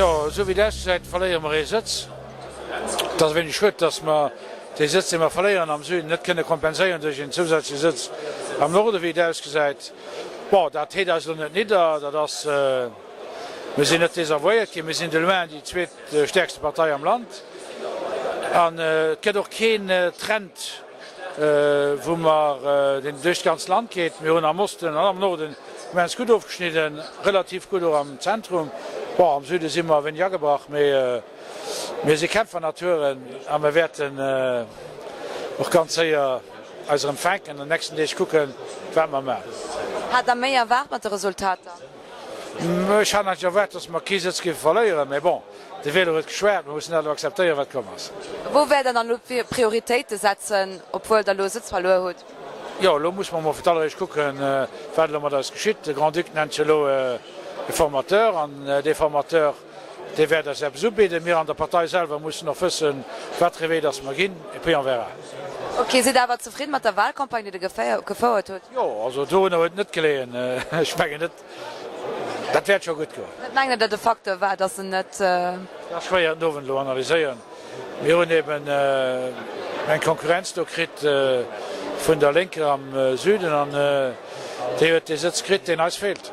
Jo, esou wéi et ausgesäit, verléiere mer ee Sëtz. Et ass e wéineg schued, datt mer dee Sëtz, dee mer verléieren am Süden, net kënne kompenséieren duerch een zousätzleche Sëtz am Norden, wéi et ausgesäit. Bon, dat heet eis elo net nidder. Dat ass, mir sinn net desavouéiert ginn. Mir sinn de loin déi zweetstäerkste Partei am Land. An et gëtt och keen Trend, wou mer, deen duerch d'ganz Land geet. Mir hunn am Osten an am Norden immens gutt ofgeschnidden, relativ gutt och am Zentrum. Bon, am Süde si mer e wéineg agebrach, mee mir si Kämpfernaturen a mir wäerten och ganz séier eis erëm fänken an den nächsten Deeg kucken, wat mer maachen. Hat Der méi erwaart mat de Resultater? Ech hat eigentlech erwaart, datt mer kee Sëtz géife verléieren, mee bon. De Wieler huet geschwat, mir mussen dat elo akzeptéieren, wat komm ass. Wou wäert Der dann elo d'Prioritéite setzen, obwuel Der elo e Sëtz verluer hutt? Jo, elo musse mer emol fir d'alleréischt kucken, wat elo mat eis geschitt. De Grand-Duc nennt jo elo e Formateur an dee Formateur, dee wäert eis eppes ubidden. Mir an der Partei selwer mussen och wëssen, wat fir ee Wee dass mer ginn, et puis on verra. Ok, sidd Der awer zefridden mat der Wahlcampagne, déi Der gefouert hutt? Jo, also dorunner huet et net geleeën. Ech mengen net. Dat wäert scho gutt goen. Wat mengt Der de Facteur war, datt en net. Dat ass schwéier den Owend elo analyséieren. Mir hunn eben eng Konkurrenz do kritt vun der Lénker am Süden an déi huet dee Sëtz kritt, deen eis feelt.